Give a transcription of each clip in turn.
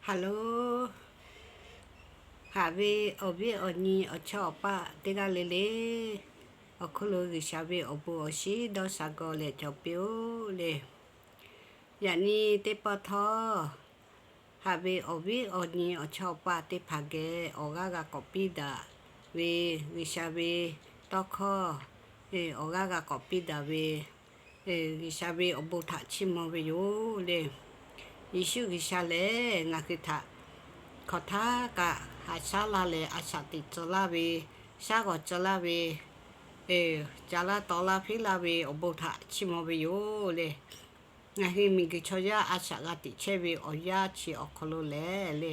Hello, haꞈ ve awˬ viˉ awˬ nyi awˬ chawˇ awˬ paˆ teˇ g'aˇ le le, awˬ hk'oˆ lo G'uiˬsha ve awˬ bon awˬ shiˍ dawˇ sha gaw leh cawˬ piˇ-oˆ le. Yaꞈ nyi teˇ pawˆ htawˇ, haꞈ ve awˬ viˉ awˬ nyi awˬ chawˇ awˬ paˆ teˇ hpaˍ geh awˬ g'aˇ g'a k'awꞈ piˇ daꞈ ve, G'uiˬsha ve tawˇ hkawˇ awˬ g'aˇ g'a k'awꞈ piˇ daꞈ ve, G'uiˬsha ve awˬ bon htaꞈ chiˇ mvuh ve yoˬ le. Yeˍsuˆ G'uiˬsha lehˬ ngaˬ hui htaꞈ hk'aˬ htaˇ kaꞈ haꞈ shaˉ laˇ leh a shaꞈ teꞈ tcuh laˇ ve, shaˉ g'awˬ tcuh laˇ ve, ca laˇ taw laˇ hpiˉ laˇ ve awˬ bon htaꞈ chiˇ mvuh ve yoˬ le. Ngaˬ hui miˬguiˬ chaw yaˇ a shaꞈ g'a teꞈ chehˇ ve awˬ yanˇ chi awˬ hk'aw lo lehˬ le,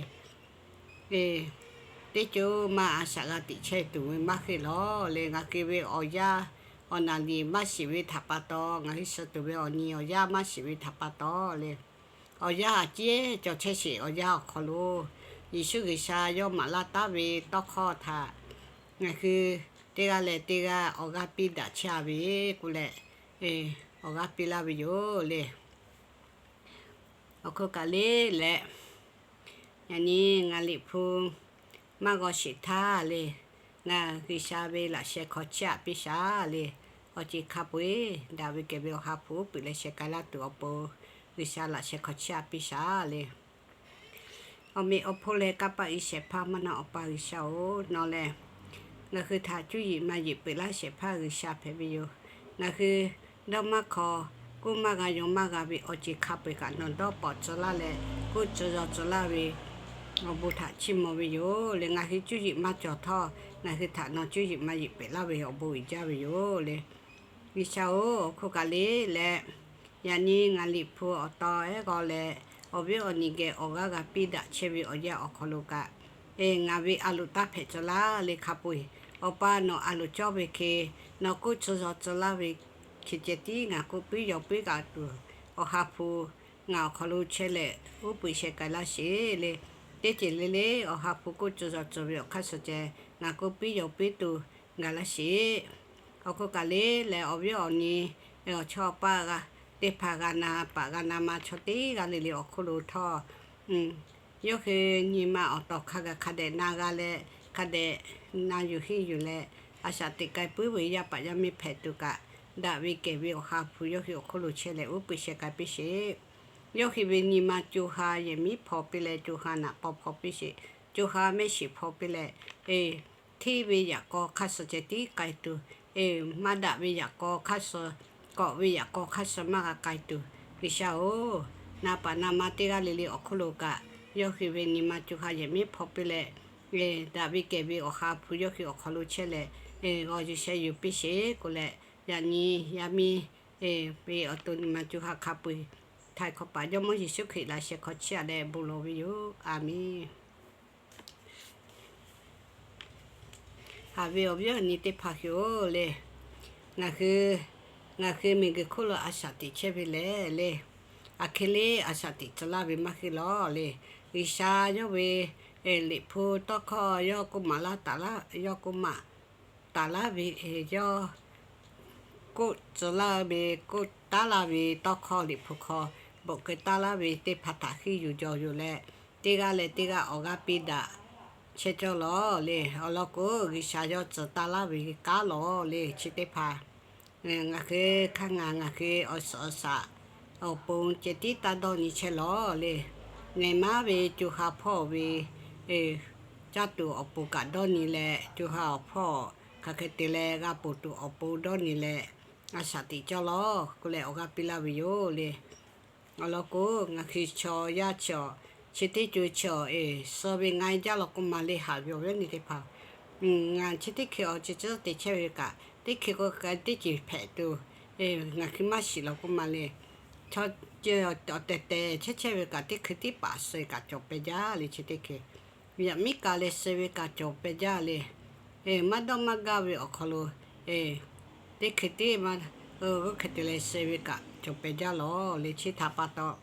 teˇ ceuˬ maˇ a shaꞈ g'a teꞈ chehˇ tuˬ ve maˇ heˆ lawˬ le. Ngaˬ hui ve awˬ yanˇ awˬ naˍ riˍ maˇ shiˍ ve htaꞈ pa taw, ngaˬ hui suh tuˬ ve awˬ nyi awˬ yanˇ maˇ shiˍ ve htaꞈ pa taw le, awˬ yanˇ a ciˉ cawˬ chehˇ sheˍ. Awˬ yanˇ awˬ hk'aw lo Yeˍsuˆ G'uiˬsha yawˇ maˍ laˇ taˉ ve tawˇ hkawˇ htaꞈ ngaˬ hui teˇ g'aˇ leh teˇ g'aˇ awˬ g'aˇ piˇ daꞈ chehˇ a ve k'oˆ leh, awˬ g'aˇ piˇ laˇ ve yoˬ le. Awˬ hk'oˆ kaꞈ le leh, yaꞈ nyi ngaˬ Liꞈ hpu maˇ g'aw sheˍ htaˇ le, ngaˬ G'uiˬsha ve laꞈ sheh hk'aw chiˇ aꞈ piˇ shaˍ le. Awˬ ceˬ hk'a peu-eˬ daꞈ ve kehˬ ve Awˬ ha hpu uˉ peunˍ leh sheh k'ai laˇ tuˬ awˬ pon, G'uiˬsha laꞈ sheh hk'aw chiˇ aꞈ piˇ shaˍ le. Awˬ meꞈ awˬ hponˇ leh kanˇ paˆ iˉ shehˍ hpaˇ maˇ naˆ Awˬ pa G'uiˬsha-oˬ, nawˬ lehˬ ngaˬ hui htaꞈ cuˇ yiˍ maˇ yiˍ peuˬ laˇ shehˍ hpaˇ G'uiˬsha hpehꞈ ve yoˬ. Ngaˬ hui dawˇ maˇ hk'aw, kuˇ maˇ g'a, yaw maˇ g'a ve awˬ ceˬ hk'a peu-eˬ kaꞈ nawˬ dawˇ paw tcuh laˇ leh, kuˇ tcuh yaw tcuh laˇ ve awˬ bon htaꞈ chiˇ mvuh ve yoˬ le. Ngaˬ hui cuˇ yiˍ maˇ cawˬ htawˇ, ngaˬ hui htaꞈ nawˬ cuˇ yiˍ maˇ yiˍ peuˬ laˇ ve awˬ bon uiˍ jaˇ ve yoˬ le. G'uiˬsha-oˬ, awˬ hk'oˆ kaꞈ le leh, yaꞈ nyi ngaˬ Liꞈ hpu awˬ taw ehˉ g'aw leh, awˬ viˉ awˬ nyi geh awˬ g'aˇ g'a piˇ daꞈ chehˇ ve awˬ yanˇ awˬ hk'aw lo kaꞈ, ngaˬ ve a loˍ taˇ hpehꞈ tcuh laˇ le hk'a peu-eˬ, Awˬ pa nawˬ a loˍ cawˇ ve hk'e, nawˬ kuˇ tcuh yaw tcuh laˇ ve hk'e ceh tiˉ ngaˬ k'oˆ piˉ yaw piˉ kaꞈ tuˬ, Awˬ ha hpu ngaˬ awˬ hk'aw lo chehˇ leh uˉ peunˍ sheh k'ai laˇ sheˍ le. Teˇ ceuˬ le le Awˬ ha hpu kuˇ tcuh yaw tcuh ve awˬ hk'aˇ suh ceh ngaˬ k'oˆ piˉ yaw piˉ tuˬ gaˬ laˇ sheˍ. Awˬ hk'oˆ kaꞈ le leh awˬ viˉ awˬ nyi awˬ chawˇ awˬ paˆ teˇ hpaˍ g'a na paˍ g'a na ma chaw teˇ g'aˇ le le awˬ hk'oˆ lo htawˇ, yawˇ hui nyi ma awˬ tawˍ hk'a gaˬ hk'a dehꞈ na g'a leh, hk'a dehꞈ na yuˬ henˇ yuˬ leh, a shaꞈ teꞈ k'ai puiˉ ve yaˇ paˍ yaˇ miˇ hpehꞈ tuˬ kaꞈ, daꞈ ve kehˬ ve Awˬ ha hpu yawˇ hui awˬ hk'oˆ lo chehˇ leh uˉ peunˍ sheh k'ai piˇ sheˍ. Yawˇ hui ve nyi ma co ha yehˬ miˉ hpaw piˇ leh, co ha naꞈ paw hpaw piˇ sheˍ. Co ha mehˆ shiˍ hpaw piˇ leh, hteˇ ve yaꞈ k'aw hk'aˇ suh ceh tiˉ k'ai tuˬ, maˇ daꞈ ve yaꞈ k'aw hk'aˇ suh, k'awꞈ ve yaꞈ k'aw hk'aˇ suh maˇ g'a k'ai tuˬ, G'uiˬsha-oˬ, na paˍ na ma teˇ g'aˇ le le awˬ hk'oˆ lo kaꞈ, yawˇ hui ve nyi ma co ha yehˬ miˉ hpaw piˇ leh, daꞈ ve kehˬ ve Awˬ ha hpu yawˇ hui awˬ hk'aw lo chehˇ leh, g'aw yuˬ sheh yuˬ piˇ sheˍ k'oˆ leh, yaꞈ nyi yaˇ miˇ ve awˬ to nyi ma co ha hk'a peu-eˬ htaiˍ hk'awꞈ paˍ Jawˇmawˇ Yeˍsuˆ Hkriꞈ laꞈ sheh hk'aw chiˇ aꞈ leh bon lawˬ ve yoˬ. A menˬ. Haꞈ ve awˬ viˉ awˬ nyi teˇ hpaˍ hui-oˬ le, ngaˬ hui, ngaˬ hui miˬguiˬ hk'oˆ lo a shaꞈ teꞈ chehˇ ve lehˬ le, aˬ hk'e le a shaꞈ teꞈ tcuh laˇ ve maˇ heˆ lawˬ le. G'uiˬsha yawˇ ve Liꞈ hpu tawˇ hkawˇ yawˇ k'oˆ maˍ laˇ taˍ laˇ, yawˇ k'oˆ maˍ taˍ laˇ ve, yawˇ k'oˆ tcuh laˇ ve, k'oˆ taˉ laˇ ve tawˇ hkawˇ Liꞈ hpu hk'aw bvuhꞈ keu taˉ laˇ ve teˇ hpaˍ htaꞈ henˇ yuˬ jaw yoˬ leh, teˇ g'aˇ leh teˇ g'aˇ awˬ g'aˇ piˇ daꞈ chehˇ cawˇ lawˬ le. Awˬ lawn k'o, G'uiˬsha yawˇ tcuh taˉ laˇ ve kanˉ lawˬ le. Chi teˇ hpaˍ ngaˬ hui hk'aˇ ngaˬ, ngaˬ hui awˬ suhˍ awˬ shaˍ awˬ pon ceh tiˉ taˇ dawˇ nyi chehˇ lawˬ le. Nehˬ maˉ ve co ha hpawˇ ve caˇ tuˬ awˬ pon kaꞈ dawˇ nyi leh, co ha awˬ hpawˇ hk'aˬ hk'e te leh g'a ponˬ tuˬ awˬ pon dawˇ nyi leh, a shaꞈ teꞈ cawˇ lawˬ k'oˆ leh awˬ g'aˇ piˇ laˇ ve yoˬ le. Awˬ lawn k'o, ngaˬ hui chaw yaˇ chi awˬ, chi teˇ co chi awˬ, suh ve nga jaˇ law k'oˆ ma le. Haꞈ ve awˬ viˉ awˬ nyi teˇ hpaˍ, ngaˬ chi teˇ hkui awˬ ceuˬ ceuˬ te chehˇ ve kaꞈ, teˇ hkui k'o teˇ ceuˬ hpehꞈ tuˬ, ngaˬ hui maˇ shiˍ law k'oˆ ma le. Chaw ceuˬ awˬ tehˬ tehˬ chehˇ chehˇ ve kaꞈ, teˇ hkui tiˉ paˍ suh kaꞈ cawˬ peh jaˇ le. Chi teˇ hkui yaꞈ miˉ ka leh suh ve kaꞈ cawˬ peh jaˇ le. Maˇ dawˇ maˇ gaˇ ve awˬ hk'aw lo teˇ hkui tiˉ maˇ, oˇ hk'e te leh suh ve kaꞈ cawˬ peh jaˇ lawˬ le. Chi htaꞈ pa taw,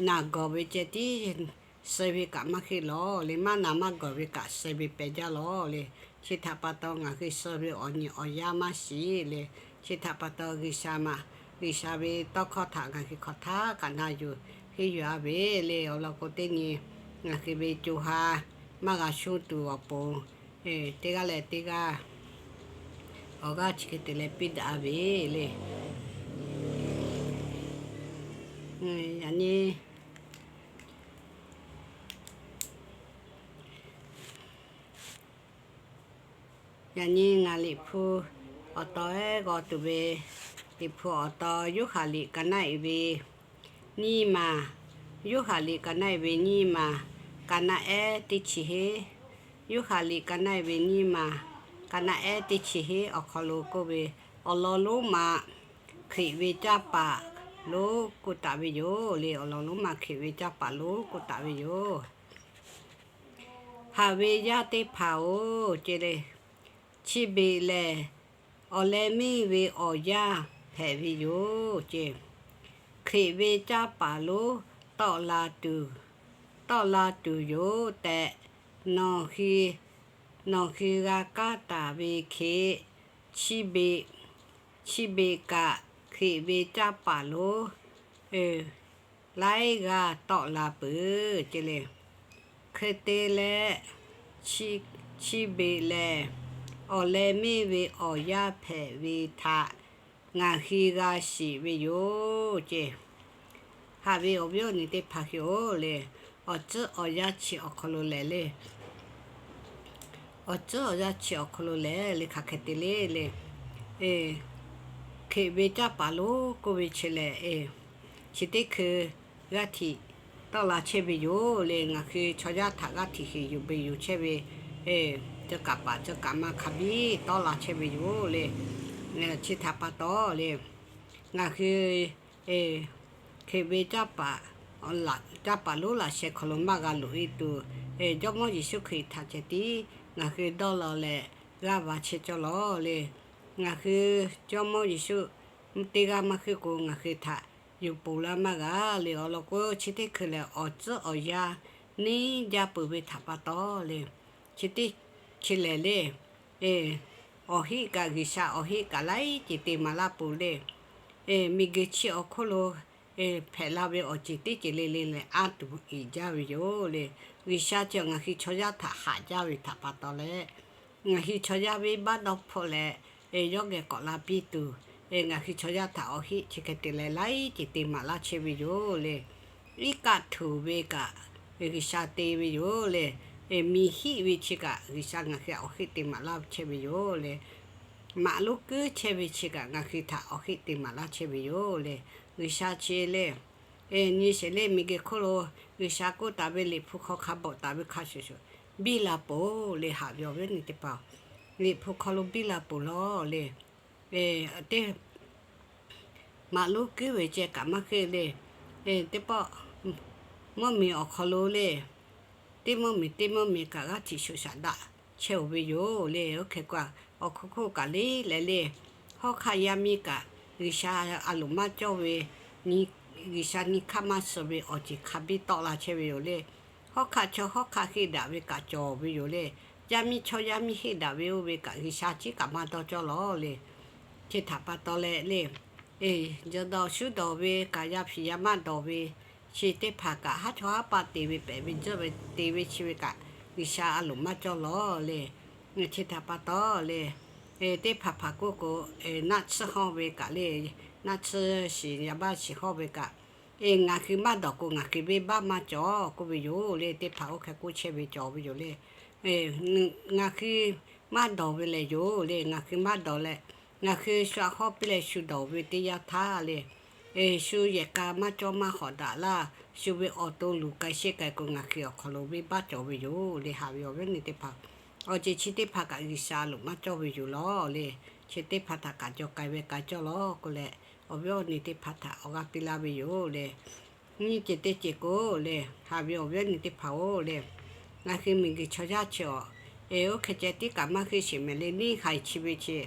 naˬ gawˬ ve ceh tiˉ suh ve kaꞈ maˇ heˆ lawˬ le. Maˇ naˬ maˇ gawˬ ve kaꞈ suh ve peh jaˇ lawˬ le. Chi htaꞈ pa taw, ngaˬ hui suh ve awˬ nyi awˬ yanˇ maˇ shiˍ le. Chi htaꞈ pa taw, G'uiˬsha maˬ, G'uiˬsha ve tawˇ hkawˇ htaꞈ ngaˬ hui hk'aˬ htaˇ kaꞈ na yuˬ henˇ yuˬ a ve le. Awˬ lawn k'o, teˇ nyi ngaˬ hui ve co ha maˇ g'a shonˇ tuˬ awˬ pon, teˇ g'aˇ leh teˇ g'aˇ awˬ g'aˇ chi hk'e te leh piˇ daꞈ ve le. Yaꞈ nyi Yaꞈ nyi ngaˬ Liꞈ hpu awˬ taw ehˉ g'aw tuˬ ve, Liꞈ hpu awˬ taw Yoˇhanˬ liꞈ ka naˆ e ve nyiˇ maˬ, Yoˇhanˬ liꞈ ka naˆ e ve nyiˇ maˬ, ka naˆ ehˉ teˇ chi heˉ, Yoˇhanˬ liꞈ ka naˆ e ve nyiˇ maˬ, ka naˆ ehˉ teˇ chi heˉ awˬ hk'aw lo k'oˆ ve, awˬ lawn lonˉ ma Hkriꞈ ve canˇ paˍ lonˉ k'oˆ taˍ ve yoˬ le. Awˬ lawn lonˉ ma Hkriꞈ ve canˇ paˍ lonˉ k'oˆ taˍ ve yoˬ. Haꞈ ve yaˇ teˇ hpaˍ-oˬ, ce le, chi beꞈ lehˬ awˬ leh meˇ ve awˬ yanˇ hpehꞈ ve yoˬ ce. Hkriꞈ ve canˇ paˍ lonˉ tawˆ la tuˬ, tawˆ la tuˬ yoˬ tehꞈ, nawˬ hui, nawˬ hui g'a kaˉ taˍ ve hk'e, chi beꞈ, chi beꞈ kaꞈ Hkriꞈ ve canˇ paˍ lonˉ laiˉ g'aˇ tawˆ la peuˬ ce le. Hk'e te leh, chi beꞈ lehˬ awˬ leh meˇ ve awˬ yanˇ hpehꞈ ve htaꞈ ngaˬ hui g'a shiˍ ve yoˬ ce. Haꞈ ve awˬ viˉ awˬ nyi teˇ hpaˍ hui-oˬ le, awˬ tcuhˉ awˬ yanˇ chi awˬ hk'aw lo lehˬ le, awˬ tcuhˉ awˬ yanˇ chi awˬ hk'aw lo lehˬ le, hk'aˬ hk'e te le le, Hkriꞈ ve canˇ paˍ lonˉ k'oˆ ve chi lehˬ, chi teˇ hkui g'aˇ htiꞈ tawˆ la chehˇ ve yoˬ le. Ngaˬ hui chaw yaˇ htaꞈ g'aˇ htiꞈ heˍ yuˬ beˬ yuˬ chehˇ ve, ceuˬ kaˍ paˍ ceuˬ kaˍ ma hk'a biˇ tawˆ la chehˇ ve yoˬ le. Chi htaꞈ pa taw le, ngaˬ hui Hkriꞈ ve canˇ paˍ lonˉ laꞈ sheh hk'aw lo maˇ g'a loꞈ e tuˬ, Jawˇmawˇ Yeˍsuˆ Hkriꞈ htaꞈ ceh tiˉ ngaˬ hui dawˇ law leh g'aˇ va chehˇ cawˇ lawˬ le. Ngaˬ hui Jawˇmawˇ Yeˍsuˆ teˇ g'aˇ maˇ heuˆ k'o, ngaˬ hui htaꞈ yuˬ ponˬ laˇ maˇ g'a le. Awˬ lawn k'o, chi teˇ hkui lehˬ awˬ tcuhˉ awˬ yanˇ neˇ jaˇ peuˬ ve htaꞈ pa taw le, chi teˇ chi lehˬ le, awˬ heˆ kaꞈ, G'uiˬsha awˬ heˆ kaꞈ laiˉ ceuˬ te maˍ laˇ peuˬ le. Miˬguiˬ chi awˬ hk'oˆ lo hpehꞈ la ve awˬ ceuˬ teˇ ceuˬ le le lehˬ, anˇ tuˬ iˍ jaˇ ve yoˬ le. G'uiˬsha chi ngaˬ hui chaw yaˇ htaꞈ haꞈ jaˇ ve htaꞈ pa taw leh, ngaˬ hui chaw yaˇ venˇbaˆ dawˇ hpfuhˆ leh yawˇ geh k'awꞈ la piˇ tuˬ, ngaˬ hui chaw yaˇ htaꞈ awˬ heˆ chi hk'e te leh laiˉ ceuˬ te maˍ laˇ chehˇ ve yoˬ le. Iˉ kaˆ htuˬ ve kaꞈ G'uiˬsha te ve yoˬ le. Miˬ hiˆ ve chi kaꞈ G'uiˬsha ngaˬ hui awˬ heˆ te maˍ laˇ chehˇ ve yoˬ le. Maꞈ lonˉ kuiˉ chehˇ ve chi kaꞈ ngaˬ hui htaꞈ awˬ heˆ te maˍ laˇ chehˇ ve yoˬ le. G'uiˬsha chi le, nyi sheˍ le, miˬguiˬ hk'oˆ lo G'uiˬsha k'oˆ taˍ ve Liꞈ hpu hk'aw hk'a bvuhꞈ taˍ ve hk'a shuˍ shuˍ biˇ la peuˬ le. Haꞈ ve awˬ viˉ awˬ nyi teˇ hpaˍ, Liꞈ hpu hk'aw lo biˇ la peuˬ lawˬ le. Teˇ maꞈ lonˉ kuiˉ ve ceh kaꞈ maˇ heuˆ le. Teˇ pawˆ mvuhˇmiˬ awˬ hk'aw lo le, teˇ mvuhˇmiˬ teˇ mvuhˇmiˬ kaꞈ g'aˇ htiꞈ shuˍ shaꞈ daꞈ chehˇ-oˬ ve yoˬ le. Oˇ hk'e k'o, awˬ hk'oˆ hk'oˆ kaꞈ le leh le, hawˉ hk'aˆ yaˇ miˇ kaꞈ G'uiˬsha a loˍ maˇ cawˇ ve, G'uiˬsha nyi hk'aˇ maˇ suh ve awˬ ceuˬ hk'a biˇ tawˆ la chehˇ ve yoˬ le. Hawˉ hk'aˆ chaw hawˉ hk'aˆ henˇ daꞈ ve kaꞈ cawˬ ve yoˬ le. Yaˇ miˇ chaw yaˇ miˇ henˇ daꞈ ve oˇ ve kaꞈ G'uiˬsha ciˉ kaꞈ maˇ dawˇ cawˇ lawˬ le. Chi htaꞈ pa taw leh le, jawˬ dawˬ shuˉ dawˬ ve kaꞈ, yaˇ hpiˍ yaˇ maˇ dawˬ ve, chi teˇ hpaˍ kaꞈ haˉ chawˇ haˉ paˆ te ve pehꞈ ve, jeuˇ ve te ve chi ve kaꞈ G'uiˬsha a loˍ maˇ cawˇ lawˬ le. Chi htaꞈ pa taw le, teˇ hpaˍ hpaˍ k'oˆ k'o, naˆ tsuhˇ hawˇ ve kaꞈ le, naˆ tsuhˇ shiˍ yaˇ baˆ shiˍ hawˇ ve kaꞈ, ngaˬ hui maˇ dawˬ k'o ngaˬ hui venˇbaˆ maˇ cawˬ k'oˆ ve yoˬ le. Teˇ hpaˍ oˇ hk'e k'oˆ chehˇ ve cawˬ ve yoˬ le. Ngaˬ hui maˇ dawˬ ve lehˬ yoˬ le. Ngaˬ hui maˇ dawˬ leh, ngaˬ hui shu aꞈ hawˉ piˇ leh shu dawˬ ve teˇ yanˇ htaˇ le, shu yehˬ k'a maˇ cawˇ maˇ hawꞈ daꞈ laˇ, shu ve awˬ to luˬ k'ai sheˆ k'ai k'o, ngaˬ hui awˬ hk'aw lo venˇbaˆ cawˬ ve yoˬ le. Haꞈ ve awˬ viˉ awˬ nyi teˇ hpaˍ, awˬ ceuˬ chi teˇ hpaˍ kaꞈ G'uiˬsha a loˍ maˇ cawˇ ve yoˬ lawˬ le. Chi teˇ hpaˍ htaꞈ kaꞈ jaw k'ai ve k'ai cawˇ lawˬ k'oˆ leh, awˬ viˉ awˬ nyi teˇ hpaˍ htaꞈ awˬ g'aˇ piˇ laˇ ve yoˬ le. Nyi ceuˬ teˇ ceuˬ k'o le, haꞈ ve awˬ viˉ awˬ nyi teˇ hpaˍ-oˬ le, ngaˬ hui miˬguiˬ chaw yaˇ chi awˬ, oˇ hk'e ceh tiˉ kaꞈ maˇ heuˆ sheˍ mehˍ le. Neˇ haiˬ chi ve chi,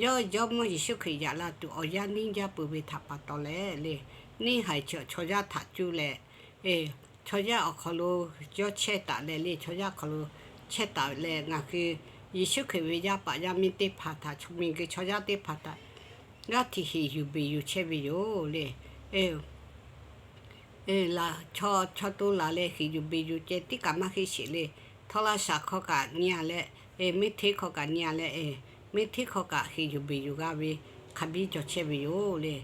yawˇ Jawˇmawˇ Yeˍsuˆ Hkriꞈ yaꞈ la tuˬ awˬ yanˇ neˇ jaˇ peuˬ ve htaꞈ pa taw leh le, neˇ haiˬ chi chaw yaˇ htaꞈ cuˇ leh, chaw yaˇ awˬ hk'aw lo yawˇ chehˇ taˍ leh le, chaw yaˇ awˬ hk'aw lo chehˇ taˍ leh ngaˬ hui Yeˍsuˆ Hkriꞈ ve yaˇ paˍ yaˇ miˇ teˇ hpaˍ htaꞈ, miˬguiˬ chaw yaˇ teˇ hpaˍ htaꞈ g'aˇ htiꞈ heˍ yuˬ beˬ yuˬ chehˇ ve yoˬ le. Laˬ chaw, chaw to laˬ leh heˍ yuˬ beˬ yuˬ ceh tiˉ kaꞈ maˇ heˆ sheˍ le. Htawˇ laˇ shaˍ hkawˇ kaꞈ nyi-a leh, meˇ hteˇ hkawˇ kaꞈ nyi-a leh, meˇ hteˇ hkawˇ kaꞈ heˍ yuˬ beˬ yuˬ g'a ve hk'a biˇ cawˬ chehˇ ve yoˬ le.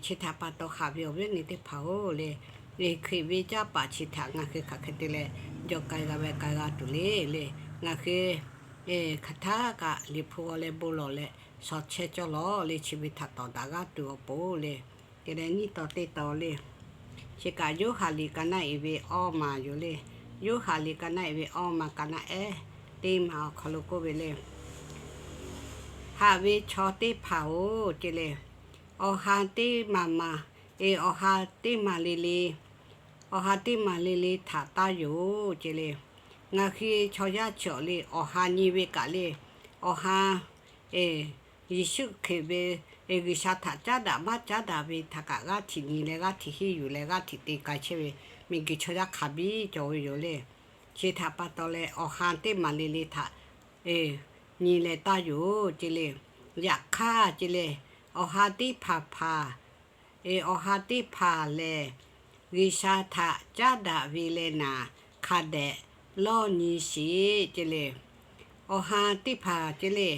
Chi htaꞈ pa taw haꞈ ve awˬ viˉ awˬ nyi teˇ hpaˍ-oˬ le, Hkriꞈ ve caˇ paˍ chi htaꞈ ngaˬ hui hk'aˬ hk'e te leh jaw k'ai g'a ve k'ai g'a tuˬ le le. Ngaˬ hui hk'aˬ htaˇ kaꞈ Liꞈ hpu g'aw leh bon lawˬ leh shaw chehˇ cawˇ lawˬ le, chi ve htaꞈ tawˍ daꞈ g'aˇ tuˬ awˬ pon le. Te leh nyiˇ taw teˇ taw le. Chi kaꞈ Yoˇhanˬ liꞈ ka naˆ-ehˍ ve awˇ ma yoˬ le. Yoˇhanˬ liꞈ ka naˆ-ehˍ ve awˇ ma ka naˆ-ehˍ teˇ ma awˬ hk'aw lo k'oˆ ve le, Haꞈ ve chaw teˇ hpaˍ-oˬ ce le, awˬ ha teˇ maˬ maˬ, e, awˬ ha teˇ maˬ le le, awˬ ha teˇ maˬ le le htaꞈ taˇ yonˍ ce le. Ngaˬ hui chaw yaˇ cawˬ le, awˬ ha nyi ve kaꞈ le, awˬ ha Yeˍsuˆ Hkriꞈ ve G'uiˬsha htaꞈ caˉ daꞈ maˇ caˉ daꞈ ve htaꞈ kaꞈ g'aˇ hteꞈ nyi leh g'aˇ hteꞈ henˇ yuˬ leh g'aˇ hteꞈ te k'ai chehˇ ve miˬguiˬ chaw yaˇ hk'a biˇ cawˬ ve yoˬ le. Chi htaꞈ pa taw leh awˬ ha teˇ maˬ le le htaꞈ nyi leh taˇ yonˍ ce le. Yaꞈ hk'aˇ ce le, awˬ ha teˇ hpaˍ hpaˍ, awˬ ha teˇ hpaˍ lehˬ, G'uiˬsha htaꞈ caˉ daꞈ ve leh naˍ, hk'a dehꞈ lawˇ nyi sheˍ ce le. Awˬ ha teˇ hpaˍ ce le,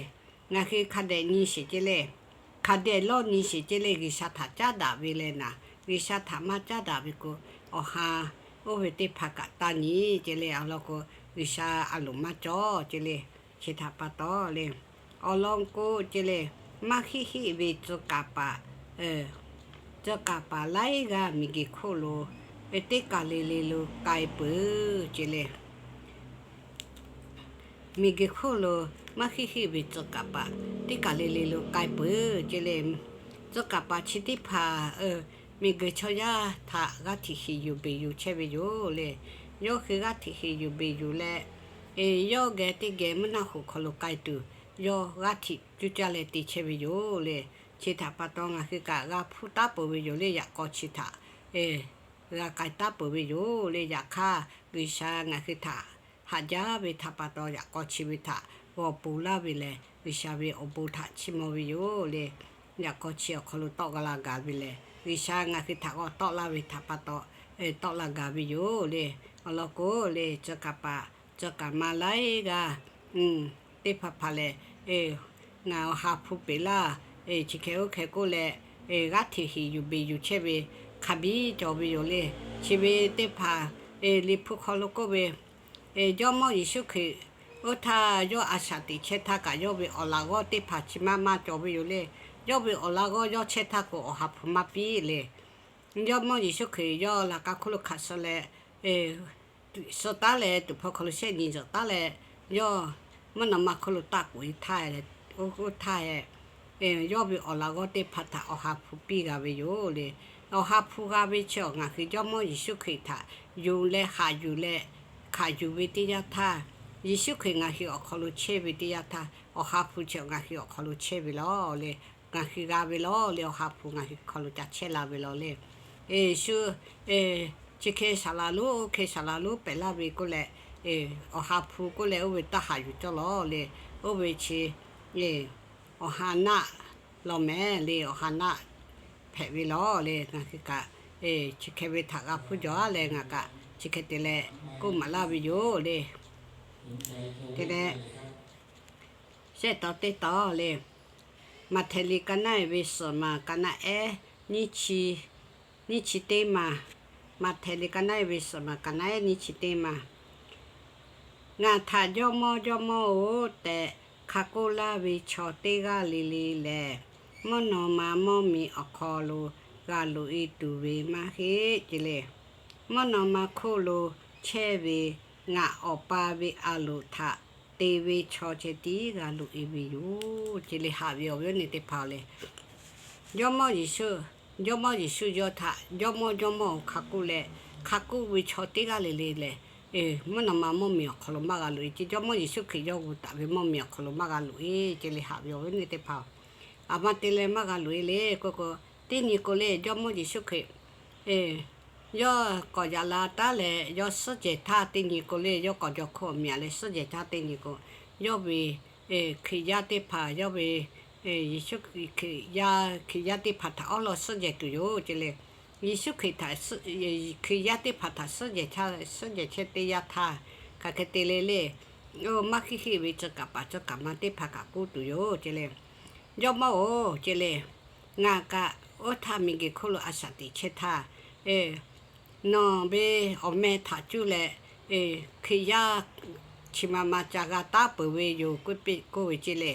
ngaˬ hui hk'a dehꞈ nyi sheˍ ce le. Hk'a dehꞈ lawˇ nyi sheˍ ce le. G'uiˬsha htaꞈ caˉ daꞈ ve leh naˍ, G'uiˬsha htaꞈ maˇ caˉ daꞈ ve k'o, awˬ ha oˇ ve teˇ hpaˍ kaꞈ taˇ nyi ce le. Awˬ lawn k'o, G'uiˬsha a loˍ maˇ cawˬ ce le. Chi htaꞈ pa taw le, awˬ lawn k'o ce le, maˇ heˆ heˆ ve tcuh kaˍ paˍ, tcuh kaˍ paˍ laiˉ g'aˇ miˬguiˬ hk'oˆ lo teˇ kaˬ le le lo k'ai peuˬ ce le. Miˬguiˬ hk'oˆ lo maˇ heˆ heˆ ve tcuh kaˍ paˍ teˇ kaˬ le le lo k'ai peuˬ ce le. Tcuh kaˍ paˍ chi teˇ hpaˍ miˬguiˬ chaw yaˇ htaꞈ g'aˇ hteꞈ heˍ yuˬ beˬ yuˬ chehˇ ve yoˬ le. Yawˇ hui g'aˇ hteꞈ heˍ yuˬ beˬ yuˬ leh, yawˇ geh teˇ geh mvuhˇ naˆ hoꞈ hk'aw lo k'ai tuˬ, yawˇ g'aˇ hteꞈ cuˇ caˇ leh te chehˇ ve yoˬ le. Chi htaꞈ pa taw ngaˬ hui kaꞈ g'a hpuˇ taˉ peuˬ ve yoˬ le. Yaꞈ k'aw chi htaꞈ g'a k'ai taˉ peuˬ ve yoˬ le. Yaꞈ hk'aˇ, G'uiˬsha ngaˬ hui htaꞈ haꞈ jaˇ ve htaꞈ pa taw, yaꞈ k'aw chi ve htaꞈ g'aw pon laˇ ve lehˬ, G'uiˬsha ve awˬ bon htaꞈ chiˇ mvuh ve yoˬ le. Yaꞈ k'aw chi awˬ hk'aw lo tawˆ g'a la gaˬ ve lehˬ, G'uiˬsha ngaˬ hui htaꞈ g'aw tawˆ laˇ ve htaꞈ pa taw, tawˆ la gaˬ ve yoˬ le. Awˬ lawn k'o le, tcuh kaˍ paˍ tcuh kaˍ ma laiˉ g'aˇ teˇ hpaˍ hpaˍ lehˬ, ngaˬ awˬ ha hpu peꞈ laˇ, chi hk'e oˇ hk'e k'oˆ leh, g'aˇ hteꞈ heˍ yuˬ beˬ yuˬ chehˇ ve hk'a biˇ cawˬ ve yoˬ le. Chi ve teˇ hpaˍ Liꞈ hpu hk'aw lo k'oˆ ve, Jawˇmawˇ Yeˍsuˆ Hkriꞈ oˇ htaˇ yawˇ a shaꞈ teꞈ chehˇ htaˇ kaꞈ, yawˇ ve awˬ laꞈ g'awˇ teˇ hpaˍ chi maˇ maˇ cawˬ ve yoˬ le. Yawˇ ve awˬ laꞈ g'awˇ yawˇ chehˇ htaˇ k'o, awˬ ha hpu maˇ piˇ le. Jawˇmawˇ Yeˍsuˆ Hkriꞈ yawˇ laꞈ ka hk'oˆ lo hk'aˬ suh leh, suh taˉ leh, tuˍ hpawˇ hk'aw lo shehˆ nyi zuhꞈ taˉ leh, yawˇ mvuhˇ naw ma hk'oˆ lo taˆ k'oꞈ e htaˇ, oˇ htaˇ, yawˇ ve awˬ laꞈ g'awˇ teˇ hpaˍ htaꞈ awˬ ha hpu piˇ g'a ve yoˬ le. Awˬ ha hpu g'a ve chi awˬ ngaˬ hui Jawˇmawˇ Yeˍsuˆ Hkriꞈ htaꞈ yonˍ leh haꞈ yuˬ leh hkanˍ yuˬ ve teˇ yanˇ htaˇ, Yeˍsuˆ Hkriꞈ ngaˬ hui awˬ hk'aw lo chehˇ ve teˇ yanˇ htaˇ, awˬ ha hpu chi ngaˬ hui awˬ hk'aw lo chehˇ ve lawˬ le. Ngaˬ hui g'a ve lawˬ le. Awˬ ha hpu ngaˬ hui hk'aw lo ca chehˇ la ve lawˬ le. Yeˍsuˆ chi hk'e saˍ laˍ lonˉ, oˇ hk'e saˍ laˍ lonˉ pehꞈ laˇ ve k'oˆ leh, awˬ ha hpu k'oˆ leh oˇ ve taˇ haꞈ yuˬ cawˇ lawˬ le. Oˇ ve chi awˬ ha naˆ lawˬ mehˍ le. Awˬ ha naˆ hpehꞈ ve lawˬ le. Ngaˬ hui kaꞈ chi hk'e ve htaꞈ g'a hpuˇ jaw-a leh ngaˬ kaꞈ chi hk'e te leh k'oˆ maˍ laˇ ve yoˬ le. Te leh shehˆ taw teˇ taw le, Maꞈhtehˍ liꞈ ka naˆ-ehˍ ve suhˍ maˬ ka naˆ-ehˉ nyiˇ chi teˇ maˬ, Maꞈhtehˍ liꞈ ka naˆ-ehˍ ve suhˍ maˬ ka naˆ-ehˉ nyiˇ chi teˇ maˬ. Ngaˬ htaꞈ Jawˇmawˇ, Jawˇmawˇ-oˬ tehꞈ hk'a k'oˆ laˇ ve chaw teˇ g'aˇ le le lehˬ, mvuhˇ naw ma mvuhˇmiˬ awˬ hk'aw lo g'a loꞈ-e tuˬ ve maˇ heˆ ce le. Mvuhˇ naw ma hk'oˆ lo chehˇ ve ngaˬ Awˬ pa ve a loˍ htaꞈ te ve chaw ceh tiˉ g'a loꞈ-e ve yoˬ ce le. Haꞈ ve awˬ viˉ awˬ nyi teˇ hpaˍ le, Jawˇmawˇ Yeˍsuˆ, Jawˇmawˇ Yeˍsuˆ yawˇ htaꞈ Jawˇmawˇ, Jawˇmawˇ-oˬ hk'a k'oˆ leh, hk'a k'oˆ ve chaw teˇ g'aˇ le le lehˬ, mvuhˇ naw ma mvuhˇmiˬ awˬ hk'aw lo maˇ g'a loꞈ-e ce. Jawˇmawˇ Yeˍsuˆ Hkriꞈ yawˇ gu taˍ ve mvuhˇmiˬ awˬ hk'aw lo maˇ g'a loꞈ-e ce le. Haꞈ ve awˬ viˉ awˬ nyi teˇ hpaˍ, aˬ ma te leh maˇ g'a loꞈ-e le k'oˆ k'o, teˇ nyi k'o le Jawˇmawˇ Yeˍsuˆ Hkriꞈ yawˇ k'awꞈ yaꞈ la taˉ leh yawˇ suhˉ jehˬ htaˇ, teˇ nyi k'o le yawˇ k'awꞈ jaw hk'oˆ awˬ miˬ-aꞈ leh suhˉ jehˬ htaˇ, teˇ nyi k'o yawˇ ve Hkriꞈ yaˇ teˇ hpaˍ, yawˇ ve Yeˍsuˆ Hkriꞈ yaˇ, Hkriꞈ yaˇ teˇ hpaˍ htaꞈ awˉ lawˇ suhˉ jehˬ tuˬ yoˬ ce le. Yeˍsuˆ Hkriꞈ htaꞈ, Hkriꞈ yaˇ teˇ hpaˍ htaꞈ suhˉ jehˬ chehˇ teˇ yanˇ htaˇ, hk'aˬ hk'e te le le, oˇ maˇ hkiˆ hkiˆ ve tcuh kaˍ paˍ tcuh kaˍ ma teˇ hpaˍ kaꞈ k'oˆ tuˬ yoˬ ce le. Jawˇmawˇ-oˬ ce le, ngaˬ kaꞈ oˇ htaˇ miˬguiˬ hk'oˆ lo a shaꞈ teꞈ chehˇ htaˇ, nawˬ ve awˬ meh htaꞈ cuˇ leh Hkriꞈ yaˇ chi ma ma ca g'a taˉ peuˬ ve yoˬ k'oˆ ve ce le.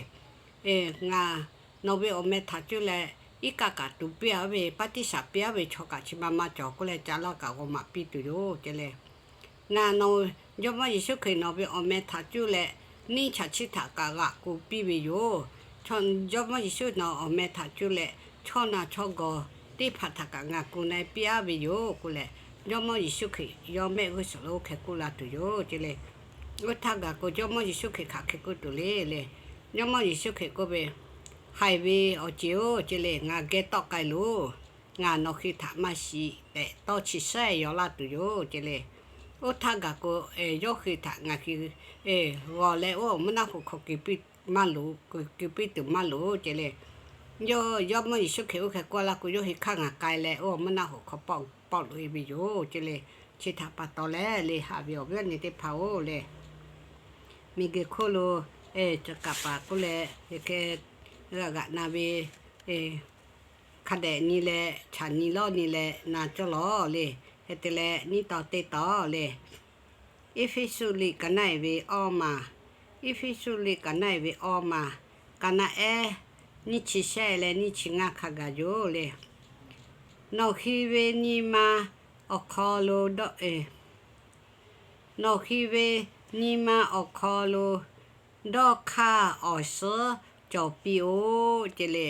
Ngaˬ nawˬ ve awˬ meh htaꞈ cuˇ leh iˉ kaˆ kaꞈ tuˍ piˇ-a ve, paˇ tiˇ shaˍ piˇ-a ve chaw kaꞈ chi ma ma cawˬ k'oˆ leh ca laˇ kaꞈ g'aw maꞈ piˇ tuˬ yoˬ ce le. Ngaˬ nawˬ, Jawˇmawˇ Yeˍsuˆ Hkriꞈ nawˬ ve awˬ meh htaꞈ cuˇ leh neˇ chaꞈ chiˇ htaꞈ kaꞈ g'aꞈ k'oˍ piˇ ve yoˬ. Jawˇmawˇ Yeˍsuˆ nawˬ awˬ meh htaꞈ cuˇ leh chawˇ na chawˇ gawˬ teˇ hpaˍ htaꞈ kaꞈ ngaˬ kuˬ na-e piˇ-a ve yoˬ k'oˆ leh, Jawˇmawˇ Yeˍsuˆ Hkriꞈ yawˇ mehˆ g'uˇ suhˍ lo oˇ hk'e k'oˆ la tuˬ yoˬ ce le. Oˇ htaˇ gaˬ k'o Jawˇmawˇ Yeˍsuˆ Hkriꞈ hk'aˬ hk'e k'oˆ tuˬ le le. Jawˇmawˇ Yeˍsuˆ Hkriꞈ k'oˆ ve, Haiˬ ve awˬ ceˬ-oˬ ce le, ngaˬ geh tawˆ k'ai loˬ. Ngaˬ nawˬ hui htaꞈ maˇ shiˍ tehꞈ tawˇ chi shehˉ yaw laˇ tuˬ yoˬ ce le. Oˇ htaˇ gaˬ k'o, yawˇ hui htaꞈ ngaˬ hui g'aw leh oˇ awˬ mvuhˇ naˆ hoꞈ hk'aw maˇ loꞈ, keu piˇ tuˬ maˇ loˍ ce le. Yawˇ, Jawˇmawˇ Yeˍsuˆ Hkriꞈ oˇ hk'e k'oˆ laˇ k'o, yawˇ hui hk'aˇ ngaˬ k'ai leh oˇ awˬ mvuhˇ naˆ hoꞈ hk'aw pawˆ loꞈ-e ve yoˬ ce le. Chi htaꞈ pa taw leh le, haꞈ ve awˬ viˉ awˬ nyi teˇ hpaˍ-oˬ le, miˬguiˬ hk'oˆ lo tcuh kaˍ paˍ k'oˆ leh, g'aꞈ g'aꞈ na ve, hk'a dehꞈ nyi leh chaꞈ nyi lawˇ nyi leh na cawˇ lawˬ le. Hk'e te leh nyiˇ taw teˇ taw le, Eˇfeˇsuꞈ liꞈ ka naˆ-e ve awˇ maˬ, Eˇfeˇsuꞈ liꞈ ka naˆ-e ve awˇ maˬ, ka naˆ ehˉ, nyiˇ chi shehˆ leh nyiˇ chi ngaˇ hk'a gaˬ yoˬ le. Nawˬ hui ve nyi ma awˬ hk'aw lo dawˇ, nawˬ hui ve nyi ma awˬ hk'aw lo dawˇ hk'aˇ awˬ suhˉ cawˬ piˇ-oˆ ce le.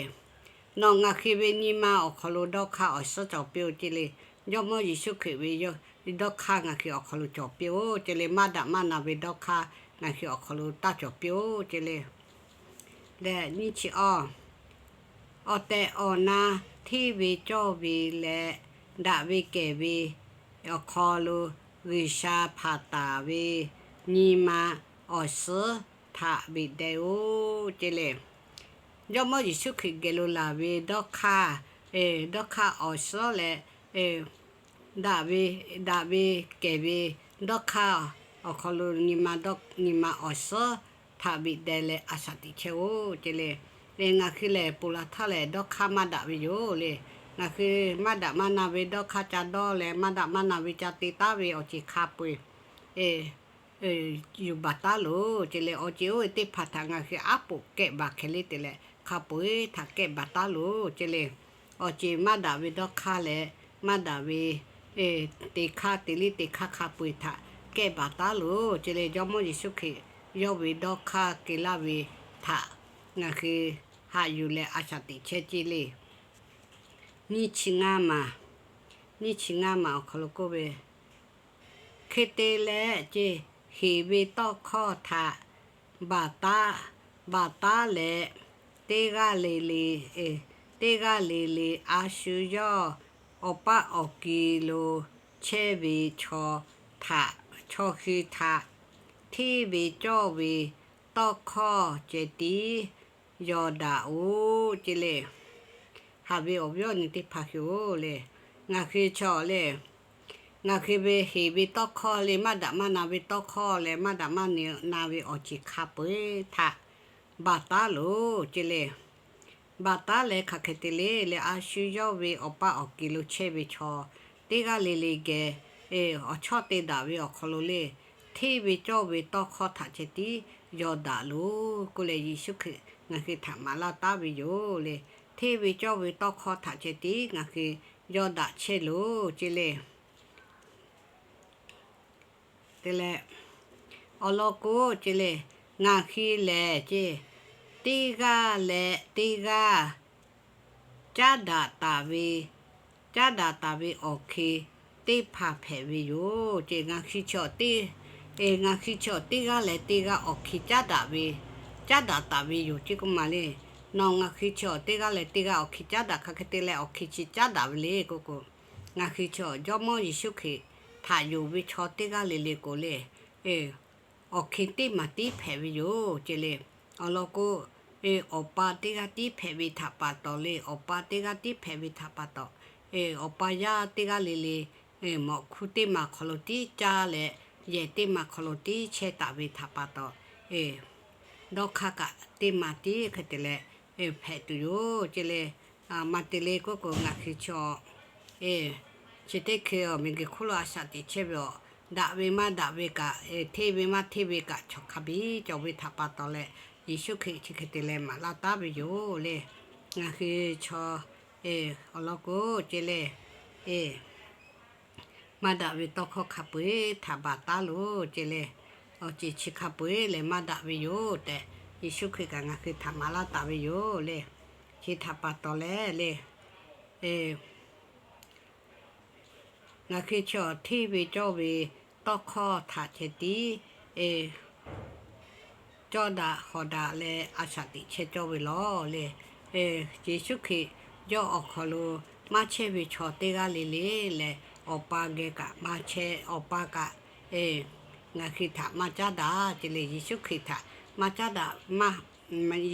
Nawˬ ngaˬ hui ve nyi ma awˬ hk'aw lo dawˇ hk'aˇ awˬ suhˉ cawˬ piˇ-oˆ ce le. Jawˇmawˇ Yeˍsuˆ Hkriꞈ ve dawˇ hk'aˇ ngaˬ hui awˬ hk'aw lo cawˬ piˇ-oˆ ce le. Maˇ daꞈ maˇ na ve dawˇ hk'aˇ ngaˬ hui awˬ hk'aw lo taˇ cawˬ piˇ-oˆ ce le. Leh nyiˇ chi awˇ, awˬ tehˬ awˬ na hteˇ ve cawˇ ve leh daꞈ ve kehˬ ve awˬ hk'aw lo G'uiˬsha hpanˍ taˍ ve nyi ma awˬ suhˉ htaꞈ beꞈ deh-oˆ ce le. Jawˇmawˇ Yeˍsuˆ Hkriꞈ geh lo laˬ ve dawˇ hk'aˇ, dawˇ hk'aˇ awˬ suhˉ leh, daꞈ ve, daꞈ ve kehˬ ve dawˇ hk'aˇ awˬ hk'aw lo nyi ma, nyi ma awˬ suhˉ htaꞈ beꞈ deh leh a shaꞈ teꞈ chehˇ-oˆ ce le. Ngaˬ hui lehˬ ponˬ laˬ htaˇ lehˬ dawˇ hk'aˇ maˇ daꞈ ve yoˬ le. Ngaˬ hui maˇ daꞈ maˇ na ve dawˇ hk'aˇ ca dawˇ leh maˇ daꞈ maˇ na ve ca te taˉ ve awˬ ceuˬ hk'a peu-eˬ yuˬ baˬ taˉ loˬ ce le. Awˬ ceuˬ oˇ ve teˇ hpaˍ htaꞈ ngaˬ hui aˉ poꞈ kehˆ baˬ hkeh le te leh hk'a peu-eˬ htaꞈ kehˆ baˬ taˉ loˬ ce le. Awˬ ceuˬ maˇ daꞈ ve dawˇ hk'aˇ leh maˇ daꞈ ve te hk'aˇ te liˇ te hk'aˇ hk'a peu-eˬ htaꞈ kehˆ baˬ taˉ loˬ ce le. Jawˇmawˇ Yeˍsuˆ Hkriꞈ yawˇ ve dawˇ hk'aˇ keu laˇ ve htaꞈ ngaˬ hui haꞈ yuˬ leh a shaꞈ teꞈ chehˇ ce le. Nyiˇ chi ngaˇ maˬ, nyiˇ chi ngaˇ maˬ awˬ hk'aw lo k'oˆ ve, Hk'e te leh ce, heˍ ve tawˇ hkawˇ htaꞈ baˬ taˉ, baˬ taˉ leh, teˇ g'aˇ le le, teˇ g'aˇ le le a shu yawˇ awˬ paˆ awˬ ki lo chehˇ ve chaw htaꞈ, chaw hui htaꞈ hteˇ ve cawˇ ve tawˇ hkawˇ ceh tiˉ yaw daꞈ-oˬ ce le. Haꞈ ve awˬ viˉ awˬ nyi teˇ hpaˍ hui-oˬ le, ngaˬ hui chaw le, ngaˬ hui ve heˍ ve tawˇ hkawˇ le, maˇ daꞈ maˇ na ve tawˇ hkawˇ leh maˇ daꞈ maˇ na ve awˬ ceuˬ hk'a peu-eˬ htaꞈ baˬ taˉ loˬ ce le. Baˬ taˉ leh hk'aˬ hk'e te le le, a shu yawˇ ve awˬ paˆ awˬ ki lo chehˇ ve chaw teˇ g'aˇ le le geh awˬ chawˇ te daꞈ ve awˬ hk'aw lo le, hteˇ ve cawˇ ve tawˇ hkawˇ htaꞈ ceh tiˉ yaw daꞈ loˬ k'oˆ leh Yeˍsuˆ Hkriꞈ ngaˬ hui htaꞈ maˍ laˇ taˉ ve yoˬ le. Hteˇ ve cawˇ ve tawˇ hkawˇ htaꞈ ceh tiˉ ngaˬ hui yaw daꞈ chehˇ loˬ ce le. Te leh, awˬ lawn k'o ce le, ngaˬ hui lehˬ ce, teˇ g'aˇ leh teˇ g'aˇ caˉ daꞈ taˍ ve, caˉ daꞈ taˍ ve awˬ hk'e teˇ hpaˍ hpehꞈ ve yoˬ ce. Ngaˬ hui chi, ngaˬ hui chi teˇ g'aˇ leh teˇ g'aˇ awˬ hk'e caˉ daꞈ ve, caˉ daꞈ taˍ ve yoˬ ce k'oˆ maˬ le. Nawˬ ngaˬ hui chi teˇ g'aˇ leh teˇ g'aˇ awˬ hk'e caˉ daꞈ hk'aˬ hk'e te leh awˬ hk'e chi caˉ daꞈ ve le k'oˆ k'o, ngaˬ hui chi Jawˇmawˇ Yeˍsuˆ Hkriꞈ htaꞈ yonˍ ve chaw teˇ g'aˇ le le k'o le, awˬ hk'e teˇ maˬ tiˉ hpehꞈ ve yoˬ ce le. Awˬ lawn k'o, awˬ pa teˇ g'aˇ tiˉ hpehꞈ ve htaꞈ pa taw le, awˬ pa teˇ g'aˇ tiˉ hpehꞈ ve htaꞈ pa taw, awˬ pa yaˇ teˇ g'aˇ le le, mawꞈ hkuˇ teˇ maˬ hk'aw lo tiˉ caˇ leh, yehˬ teˇ maˬ hk'aw lo tiˉ chehˇ taˍ ve htaꞈ pa taw, dawˇ hk'aˇ kaꞈ teˇ maˬ tiˉ hk'e te leh hpehꞈ tuˬ yoˬ ce le. Maˇ te le k'oˆ k'o, ngaˬ hui chaw chi teˇ hkui awˬ miˬguiˬ hk'oˆ lo a shaꞈ teꞈ chehˇ ve awˬ, daꞈ ve maˇ daꞈ ve kaꞈ, hteˇ ve maˇ hteˇ ve kaꞈ, chaw hk'a biˇ cawˬ ve htaꞈ pa taw leh, Yeˍsuˆ Hkriꞈ chi hk'e te leh maˍ laˇ taˉ ve yoˬ le. Ngaˬ hui chaw awˬ lawn k'o ce le, maˇ daꞈ ve tawˇ hkawˇ hk'a peu-eˬ htaꞈ baˬ taˉ loˬ ce le. Awˬ ceˬ chi hk'a peu-eˬ lehˬ maˇ daꞈ ve yoˬ tehꞈ, Yeˍsuˆ Hkriꞈ kaꞈ ngaˬ hui htaꞈ maˍ laˇ taˍ ve yoˬ le. Chi htaꞈ pa taw leh le, ngaˬ hui chaw hteˇ ve cawˇ ve tawˇ hkawˇ htaꞈ ceh tiˉ cawˇ daꞈ hawˍ daꞈ leh a shaꞈ teꞈ chehˇ cawˇ ve lawˬ le. Yeˍsuˆ Hkriꞈ yawˇ awˬ hk'aw lo maˇ chehˇ ve chaw teˇ g'aˇ le le lehˬ, awˬ pa geh kaꞈ maˇ chehˇ, awˬ pa kaꞈ ngaˬ hui htaꞈ maˇ caˉ daꞈ ce le. Yeˍsuˆ Hkriꞈ htaꞈ maˇ caˉ daꞈ,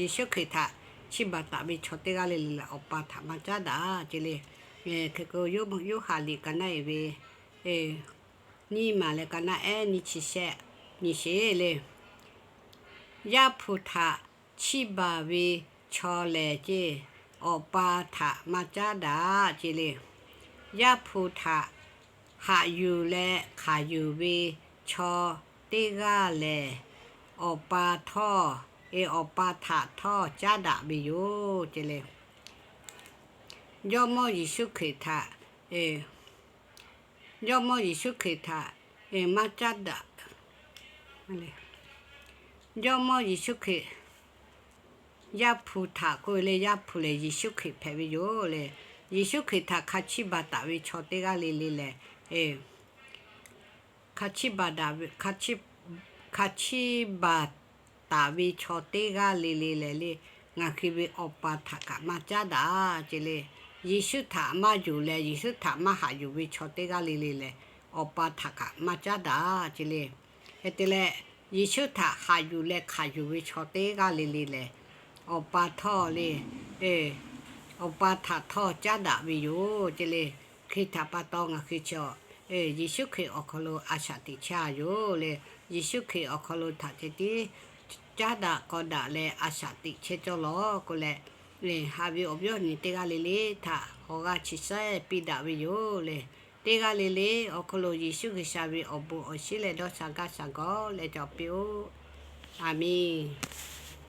Yeˍsuˆ Hkriꞈ htaꞈ chiˇ baˬ taˍ ve chaw teˇ g'aˇ le le lehˬ, awˬ pa htaꞈ maˇ caˉ daꞈ ce le. Hk'e k'o, Yoˇhanˬ liꞈ ka naˆ e ve nyiˇ maˬ leh ka naˆ ehˉ nyiˇ chi shehˆ nyi sheˍ le. Yaˇ hpu htaꞈ chiˇ baˬ ve chaw lehˬ ce, awˬ pa htaꞈ maˇ caˉ daꞈ ce le. Yaˇ hpu htaꞈ haꞈ yuˬ leh hk'aˬ yuˬ ve chaw teˇ g'aˇ lehˬ, awˬ pa htawˇ, e, awˬ pa htaꞈ htawˇ caˉ daꞈ ve yoˬ ce le. Jawˇmawˇ Yeˍsuˆ Hkriꞈ htaꞈ, Jawˇmawˇ Yeˍsuˆ Hkriꞈ htaꞈ maˇ caˉ daꞈ. Jawˇmawˇ Yeˍsuˆ Hkriꞈ, Yaˇ hpu htaꞈ k'oˆ ve le, Yaˇ hpu lehˬ Yeˍsuˆ Hkriꞈ hpehꞈ ve yoˬ le. Yeˍsuˆ Hkriꞈ htaꞈ hk'a chiˇ baˬ taˍ ve chaw teˇ g'aˇ le le lehˬ, hk'a chiˇ baˬ taˍ ve, hk'a chiˇ baˬ taˍ ve chaw teˇ g'aˇ le le lehˬ le, ngaˬ hui ve awˬ pa htaꞈ kaꞈ maˇ caˉ daꞈ ce le. Yeˍsuˆ htaꞈ maˇ yonˍ leh, Yeˍsuˆ htaꞈ maˇ haꞈ yuˬ ve chaw teˇ g'aˇ le le lehˬ, awˬ pa htaꞈ kaꞈ maˇ caˉ daꞈ ce le. Hk'e te leh, Yeˍsuˆ htaꞈ haꞈ yuˬ leh hk'aˬ yuˬ ve chaw teˇ g'aˇ le le lehˬ, awˬ pa htawˇ le, awˬ pa htaꞈ htawˇ caˉ daꞈ ve yoˬ ce le. Hk'e htaꞈ pa taw ngaˬ hui chaw Yeˍsuˆ Hkriꞈ awˬ hk'aw lo a shaꞈ teꞈ chehˇ a yoˬ le. Yeˍsuˆ Hkriꞈ awˬ hk'aw lo htaꞈ ceh tiˉ caˉ daꞈ k'aw daꞈ leh a shaꞈ teꞈ chehˇ cawˇ lawˬ k'oˆ leh, haꞈ ve awˬ viˉ awˬ nyi teˇ g'aˇ le le htaꞈ awˬ g'aˇ chi shehˍ piˇ daꞈ ve yoˬ le. Teˇ g'aˇ le le awˬ hk'aw lo Yeˍsuˆ G'uiˬsha ve awˬ bon awˬ shinˉ leh dawˇ sha gaˇ sha gawˬ leh cawˬ piˇ-oˆ. Aˬmenˍ.